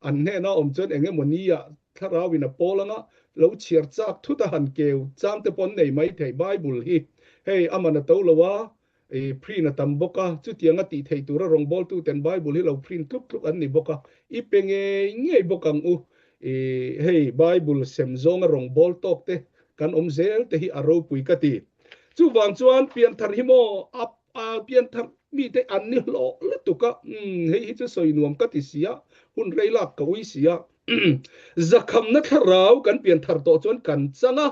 S1: An hnena awm chuan eng emaw nia thlarauin a pawl anga lo chhiar chak thut a han keu chang te pawh an nei mai thei. Bible hi hei a man a to lo a, i print a tam bawk a, chutianga tih theih tura rawngbawltuten Bible hi lo print tluk tluk an ni bawk a, i pe ngei ngei bawk ang u. I hei Bible sem zawnga rawngbâwl tawk te kan awm zel te hi a ropui ka ti. Chuvang chuan pianthar hi maw a a pianthar mite an ni hlawh lutuk a, umm hei hi chu sawi nuam ka ti si a, hun rei lak ka ui si a. Zakhamna thlarau kan pianthar tawh chuan kan chang a,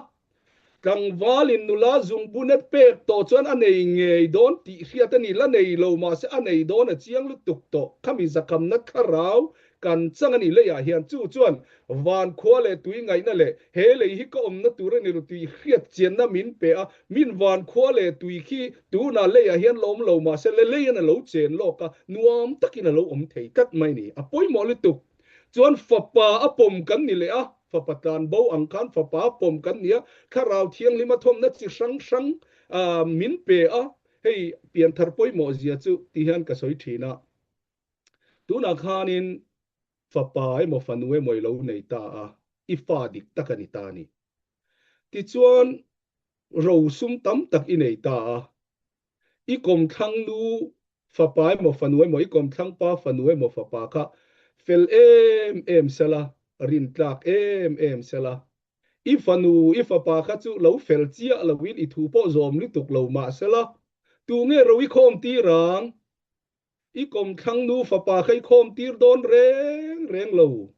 S1: Tlangvalin nula zungbunet pek tawh chuan a nei ngei dawn tih hriat a ni, la nei lo mahse a nei dawn a chiang lutuk tawh. Khami zakhamna thlarau kan chang a ni leiah hian chu chuan van khua leh tui ngaihna leh he lei hi ka awmna tur a ni lo tih hriat chianna min pe a, min van khua leh tui khi tunah leiah hian la awm lo mahse le leiin a lo chen lawk a, nuam takin a lo awm thei tlat mai ni. A pawimawh lutuk. Chuan fapa a pawm kan ni leh a, fapa tlan bo ang khan fapa a pawm kan ni a, Thlarau Thianghlim a thawmna chi hrang hrang min pe a, hei pianthar pawimawh zia chu ti hian ka sawi thin a. Tunah khanin fapa emaw fanu emaw i lo nei ta a, i fa dik tak a ni ta a ni. Tichuan rosum tam tak i nei ta a, I kawmthlang nu fapa emaw fanu emaw, i kawmthlang pa fanu emaw fapa kha fel em em sela, rintlak em em sela. I fanu, i fapa kha chu lo fel chiah loin i thu pawh zawm lutuk lo mah sela, tunge ro i khawm tir ang? I kawmthlang nu fapa kha i khawm tir dawn reng reng lo.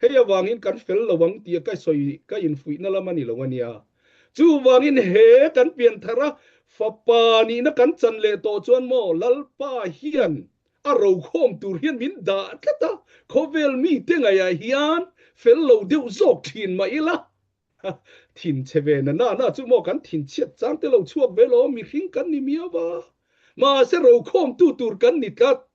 S1: Hei avangin kan fel lo ang tih ka sawi ka infuihna lam a ni lo a nia. Chuvangin he kan pianthar a fapa nihna kan chan leh tawh chuan maw Lalpa hian a rokhawm tur hian min dah tlat a, khawvel mite ngaihah hian fel lo deuh zawk thin mah ila. Thin chhe ve na na na chu maw kan thin chhiat chang te lo chhuak ve lo, mihring kan ni miau va. Mahse rokhawmtu tur kan ni tlat.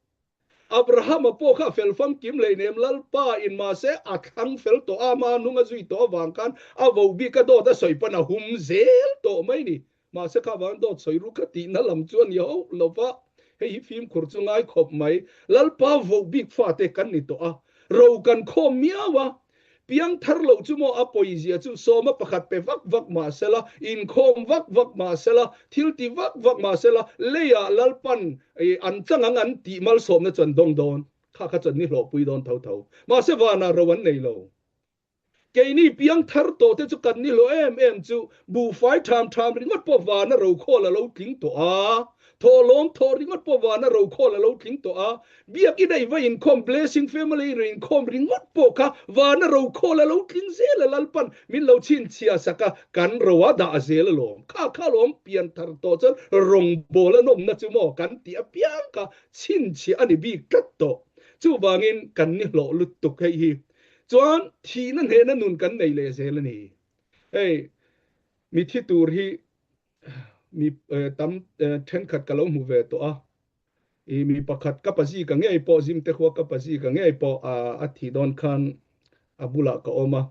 S1: Abrahama pawh kha a fel famkim hleinem Lalpa in mahse a thlang fel tawh a, ama hnung a zui tawh avang khan a vo bik a dawt a sawi pawn a hum zel tawh mai ni. Mahse kha vang dawt sawi ru kha tihna lam chu a ni hauh lo va, hei hi fimkhur chu ngai khawp mai. Lalpa vo bik fate kan ni tawh a, ro kan khawm miau a, Piang thar loh chu maw a pawizia chu sawma pakhat pe vak vak mah sela, inkhawm vak vak mah sela, thil ti vak vak mah sela, leiah Lalpan an chang ang an tih malsawmna chu an dawng dawn, kha kha chu an ni hlawhpui dawn tho tho. Mahse vanah ro an nei lo. Keini piang thar tawh te chu kan ni hlawh em em chu buhfai ṭham ṭham ringawt pawh vana rokhawl a lo tling tawh a, Thawhlawm thawh ringawt pawh vana rokhawl a lo tling tawh a, Biakin a i va inkhawm Blessing Family in inkhawm ringawt pawh kha vana rokhawl a lo tling zel a Lalpan min lo chhinchhiah sak a, kan ro a dah zel alawm. Kha kha alawm pian thar tawh chuan rawngbawl a nawmna chu maw kan tih apiang kha chhinchhiah a ni bik tlat tawh. Chuvangin kan ni hlawh lutuk hei hi chuan thihna hnehna nun kan nei leh zel a ni. Hei mithi tur hi mi tam thenkhat ka lo hmu ve tawh a, i mi pakhat ka pazi ka ngei pawh zim te khua ka pazi ka ngei pawh a thih dawn khan a bulah ka awm a,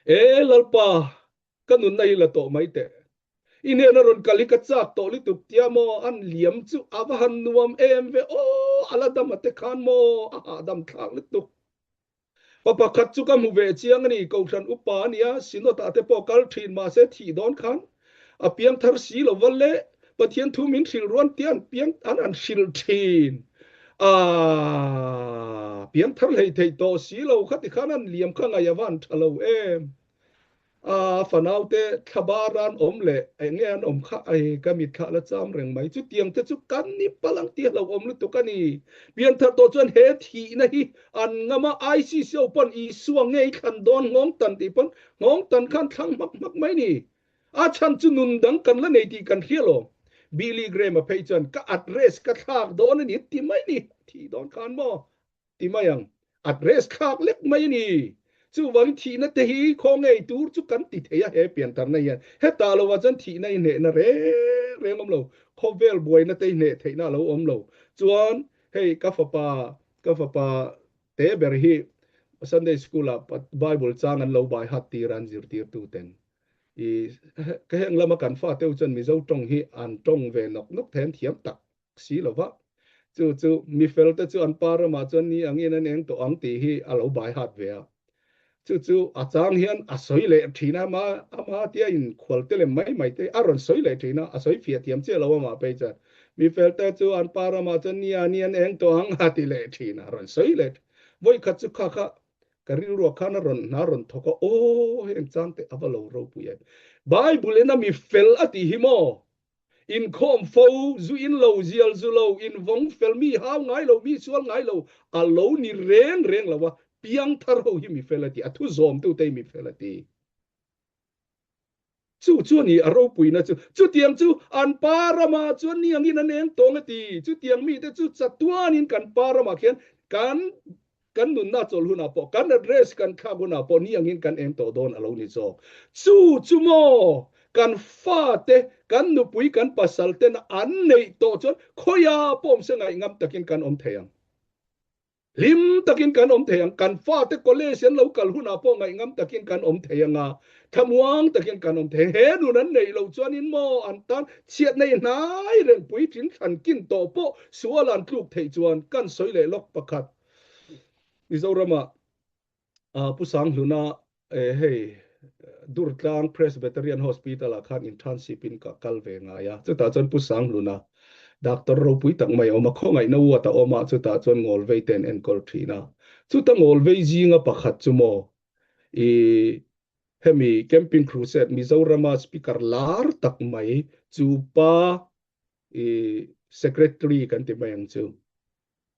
S1: E Lalpa, ka nunna hi la tawh mai teh, i hnena rawn kal hi ka chak tawh lutuk tia maw an liam chu a va han nuam em ve aw, a la dam a te khan maw a hahdam thlak lutuk. Pa pakhat chu ka hmu ve chiang a ni, Kohhran upa a nia, Synod-ah te pawh kal thin mahse thih dawn khan a piang thar si lo va le, Pathian thu min hrilh ruan tia an piang an an hrilh thin a, piang thar hlei theih tawh si lo kha tikhan an liam kha ngaih a va han tha lo em. A fanaute thlabar an awm leh eng nge an awm kha ai ka mitthlah la cham reng mai. Chutiang te chu kan ni palh ang tih a hlauhawm lutuk a ni. Pianthar tawh chuan he thihna hi an ngam a, ICC ho pawn Isua ngei thlan dawn nghawng tan tih pawn nghawng tan khan thlang hmak hmak mai ni. A chhan chu nun dang kan la nei tih kan hria lo. Billy Graham-a phei chuan ka address ka thlak dawn a ni ti mai ni. Thih dawn khan maw? Ti mai ang, address thlak lek mai a ni. Chuvangin thihna te hi khaw ngei tur chu kan ti thei a he piantarna hian. Hetah lovah chuan thihna i hnehna reng reng awm lo, khawvel buaina te i hneh theihna a lo awm lo. Chuan hei ka fapa, ka fapa te ber hi Sunday School ah Bible chang an lo bai hat tir a an zirtirtu ten. I ka heng lama kan fate ho chuan Mizo tawng hi an tawng ve nawk nawk thei an thiam tak. si lo va, chu chu mi felte chu an pa ramah chuan ni angin an eng tawh ang tih hi a lo bai hat ve a. Chu chu a chang hian a sawi leh thin a, ama ama tia inkhual te lem mai mai te a rawn sawi leh thin a, a sawi fiah thiam chiah lo amah phei chuan mi felte chu an pa ramah chuan ni a ni an eng tawh ang a ti leh thin a, rawn sawi leh thin. Vawikhat chu kha kha ka rilruah khan a rawn hna rawn thawk a, aw heng chang te a va lo ropui em. Bible in a mi fel a tih hi maw? Inkhawm fo, zu in lo, zial zu lo, invawng fel mi, hau ngai lo, mi sual ngai lo, a lo ni reng reng lo a, piangthar ho hi mi fel a ti, a thu zawmtute hi mi fel a ti. Chu chu a ni a ropuina chu. Chutiang chu an pa ramah chuan ni angin an eng tawng a ti. Chutiang mite chu chatuanin kan pa ramah khian kan Kan nunna chawlh hunah pawh, kan address kan thlak hunah pawh ni angin kan eng tawh dawn a lo ni zawk. Chu chu maw kan fate, kan nupui, kan pasal tena an neih tawh chuan khawiah pawh awm se ngaihngam takin kan awm thei ang. Hlim takin kan awm thei ang. Kan fate college an lo kal hunah pawh ngaihngam takin kan awm thei ang a, thlamuang takin kan awm thei ang. He nun an neih loh chuanin maw an tan chhiatna i hnai reng puitling thlan kin tawh pawh sual an tluk theih chuan kan sawi leh lawk pakhat. Mizorama Pu Sanghluna hei Durtlang Presbyterian Hospital ah khan internship in ka kal ve ngai a, chutah chuan Pu Sanghluna doctor ropui tak mai a awm a, khawngaihna ward a awm a, chutah chuan ngawlvei te an enkawl thin a, chuta ngawlvei zinga pakhat chu maw i hemi Camping Crusade Mizorama speaker lar tak mai chu pa i secretary kan ti mai ang chu.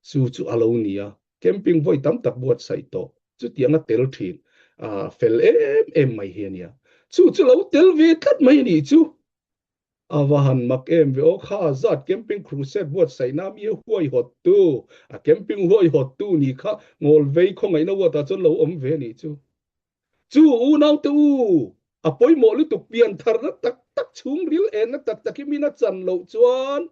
S1: Chu chu a lo ni a, camping vawi tam tak buatsaih tawh, chutiang a tel thin, a fel em em mai hi a nia. Chu chu lo tel ve tlat mai a nih chu. A va han mak em ve aw, kha zat camping crusade buatsaihna mi a huaihawttu, a camping huaihawttu ni kha ngawlvei khawngaihna uatah chuan lo awm ve a nih chu. Chu unaute u, a pawimawh lutuk pian tharna tak tak chhungril enna tak tak hi min a chan loh chuan.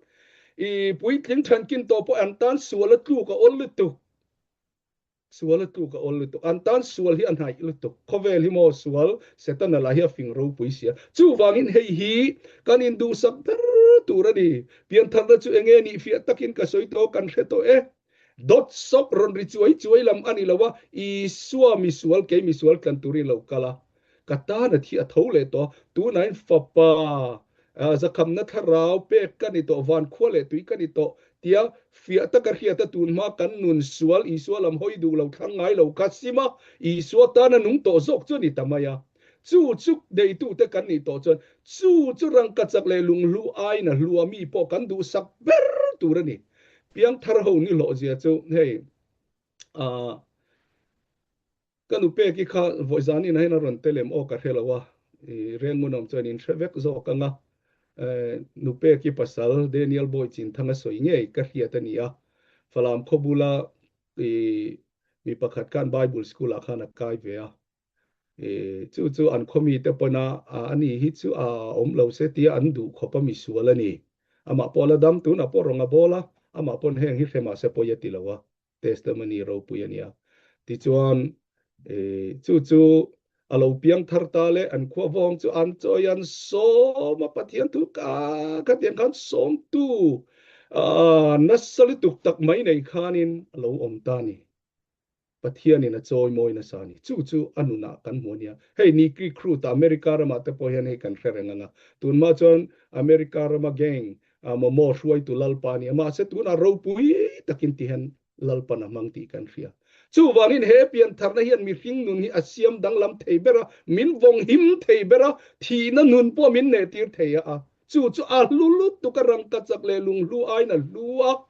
S1: I puitling thankin tawh pawh an tan sual a tluk a awl lutuk. Sual a tluk a awl lutuk. An tan sual hi a hnaih lutuk. Khawvel hi maw sual, Setana lah hi a fing ropui sia. Chuvangin hei hi kan induhsak ber tur a ni. Piantharna chu enge nih fiah takin ka sawi tawh, kan hre tawh e. Dawt sawp rawn ri chuai chuai lam a ni lo a, Isua misual kei misual tlan turin lo kal a. Ka tan a thi a tho leh tawh a, tunain fapa zakhamna thlarau pek ka ni tawh, van khua leh tui ka ni tawh tia fiah taka hriat a tun hma kan nun sual Isua lam hawi duh lo thlang ngai lo kha sim a, Isua tana nung tawh zawk chu a ni ta mai a. Chu chu neitute kan nih tawh chuan chu chu rangkachak leh lunghlu aiin a hlu a mi pawh kan duhsak ber tur a ni. Piangthar ho ni hlawh zia chu hei ah Ka nu peki kha vawi zanin ah hian a rawn tel em aw ka hre lo a, i Rengunawm chuan in hre vek zawk ang a, nu peki pasal Daniel Bawi Chinthang a sawi ngei ka hriat a ni a, Falam khaw bula i mi pakhat khan Bible school ah khan a kai ve a, i chu chu an khaw mite pawn a ani hi chu a awm lo se tia an duh khawp a misual a ni, amah pawh la dam tunah pawh rawng a bawl a, amah pawn heng hi hre mah se pawi a ti lo a. Testimony ropui a nia. Tichuan, chu chu a lo piang thar ta le, an khua vawng chu an chawi an sawm a, Pathian thu ka khatiang khan sawmtu nasa lutuk tak mai nei khanin a lo awm ta a ni. Pathianin a chawi mawi nasa a ni. Chu chu a nunah kan hmu a nia. Hei Nicky Cruz America ramah te pawh hian hei kan hre reng ang a. Tunhma chuan America rama gang Momo hruaitu Lalpa a ni a, mahse tunah ropui takin ti hian Lalpan a hmang tih kan hria. Chuvangin he piantharna hian mihring nun hi a siam danglam thei ber a, min vawng him thei ber a, thihna nun pawh min nehtir thei a. Chu chu a hlu lutuk a, rangkachak leh lunghlu aiin a hlu a,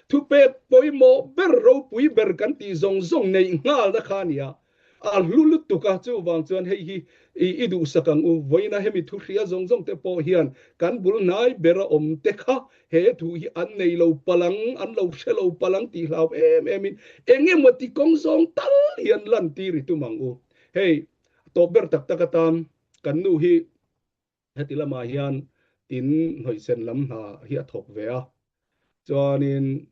S1: thupek pawimawh ber, ropui ber kan tih zawng zawng neih nghalna kha a ni a. A hlu lutuk a, chuvang chuan hei hi i duhsak ang u. Vawiina hemi thu hria zawng zawng te pawh hian kan bul hnai bera awm te kha he thu hi an nei lo palang, an lo hre lo palang tih hlau em em in eng emaw ti kawng zawng tal hian lantir i tum ang u. Hei tawp ber tak tak atan kan nu hi heti lamah hian tin hnawihsen lam hna hi a thawk ve a, chuanin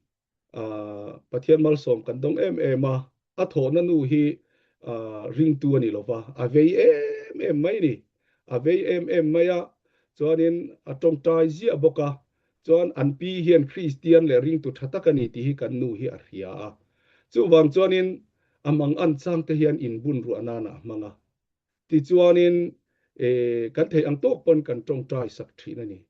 S1: Pathian malsawm kan dawng em em a, a thawhna nu hi ringtu a ni lo va, a vei em em mai a ni. A vei em em mai a, chuanin a tawngtai ziah bawk a, chuan an pi hian Kristian leh ringtu tha tak a ni tih hi kan nu hi a hria a. Chuvang chuanin a mangan changte hian inbun ruah nanah a hmang a. Tichuanin kan theih ang tawk pawn kan tawngtai sak thin a ni.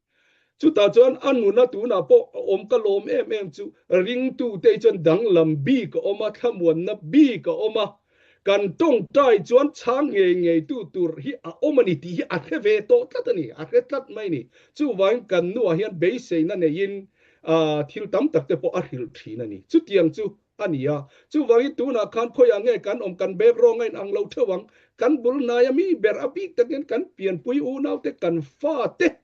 S1: Chutah chuan a nuna tunah pawh a awm ka lawm em em chu ringtute hi chuan danglam bik a awm a, thlamuanna bik a awm a, kan tawngtai chuan chhang ngei ngei tu tur hi a awm a ni tih hi a hre ve tawh tlat a ni, a hre tlat mai a ni. Chuvangin kan nuah hian beiseina neiin thil tam tak te pawh a hrilh thin a ni. Chutiang chu a ni a. Chuvangin tunah khan khawiah nge kan awm, kan bag rawng a inang lo theuh ang. Kan bul hnaia mi ber a bik takin kan pianpui unaute, kan fate,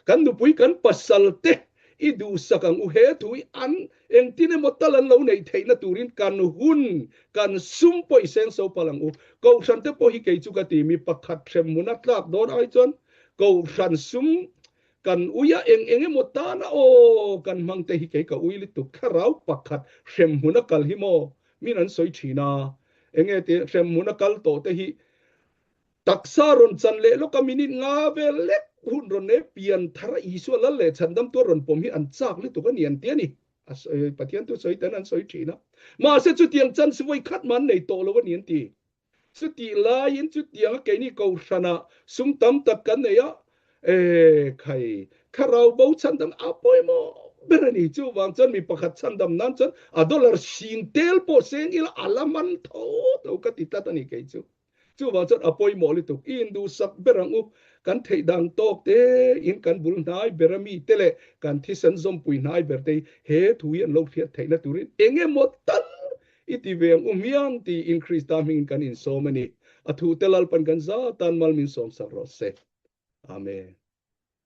S1: kan nupui, kan pasalte i duhsak ang u. He thu hi an engtin emaw tal an lo neih theihna turin kan hun, kan sum pawh i seng so palh ang u. Kohhran te pawh hi kei chu ka ti, mi pakhat hrem hmuna tlak dawn ai chuan kohhran sum Kan ui a eng eng emaw tana aw kan hmang te hi kei ka ui lutuk thlarau pakhat hremhmun a kal hi maw min an sawi thin a enge ti hremhmun a kal tawh te hi taksa rawn chan leh lawk a minute nga vel lek hun rawn nei pian thar a Isua lal leh chhandam tuar rawn pawm hi an chak lutuk a ni an ti a ni a sawi Pathian thu sawi ten an sawi thin a mahse chutiang chance vawi khat mah an nei tawh lo a ni an ti. Chutih laiin chutianga keini Kohhranah sum tam tak kan nei a, e khai, thlarau bo chhandam a pawimawh ber a ni. Chuvang chuan mi pakhat chhandam nan chuan a dollar sing tel pawh seng ila a la man tho tho ka ti tlat a ni kei chu. Chuvang chuan a pawimawh lutuk. I induhsak ber ang u, kan theih dan tawk te in kan bul hnai ber a mi te leh kan thisen zawmpui hnai ber te hi he thu hi an lo hriat theihna turin eng emaw tal I ti ve ang u hmiang tiin Krista hmingin kan insawm a ni. A thute Lalpan kan za tan mal min sawmsak rawh se. Amen.